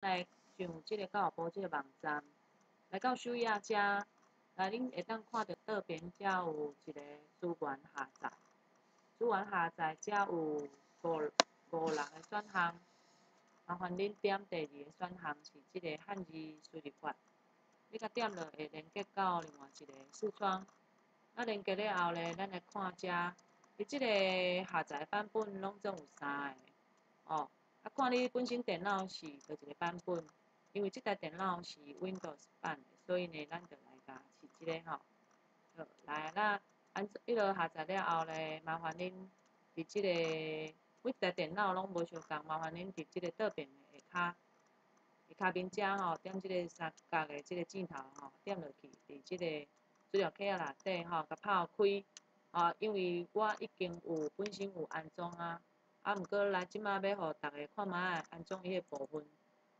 來上這个教育部這个網站，來到首頁遮，來恁會當看著倒邊遮有一个資源下載，資源下載遮有五五六个選項，麻煩恁點第二个選項是這个漢字輸入法，你共點落會連結到另外一个視窗。啊，連結了後咧，咱來看遮，伊這个下載版本攏總有三个，哦，啊，看你本身電腦是佗一个版本，因為這台電腦是 Windows 版的，所以呢，咱就來共試這个吼。好，來，那按彼落下載了後咧，麻煩恁佇這個每一台電腦攏無相仝，麻煩恁佇這個倒邊的下跤下跤面遮吼，點這个三角的這个箭頭吼，點落去，佇這個資料夾內底吼，共拍開，啊，因為我已經有本身有安裝啊，啊，毋過來這馬欲予逐家看覓仔安裝伊的部分，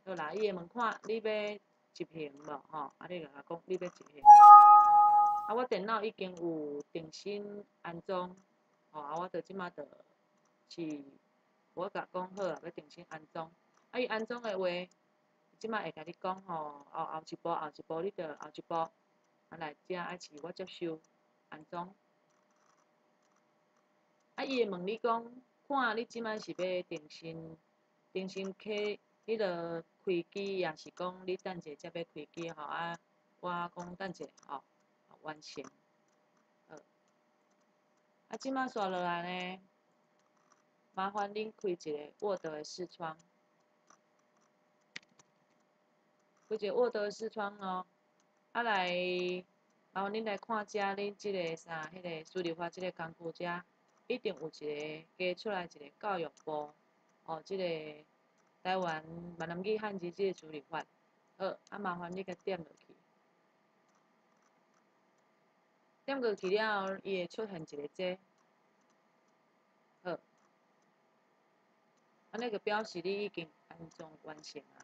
好啦，伊會問看你欲執行無吼，啊，你就共講你欲執行。啊，我電腦已經有定新安裝，吼，啊，我就這馬就是我共講好啊，欲重新安裝。啊，伊安裝的話，這馬會共你講吼，後後一步後一步，你就後一步。啊，來遮愛試我接受安裝。啊，伊會問你講，看你這馬是欲重新重新啟彼落開機，抑是講你等者才欲開機吼？啊，我講等者吼，完成。好。啊，這馬紲落來呢，麻煩恁開一个 Word 的視窗，開一個 Word 的視窗哦。啊來，麻煩恁來看遮恁這个啥，彼個輸入法這个工具遮，一定有一個加出來一個教育部，哦，這個台灣閩南語漢字這個輸入法。好，啊麻煩你共點落去，點落去了後，伊會出現一個這個，好，按呢就表示你已經安裝完成啊。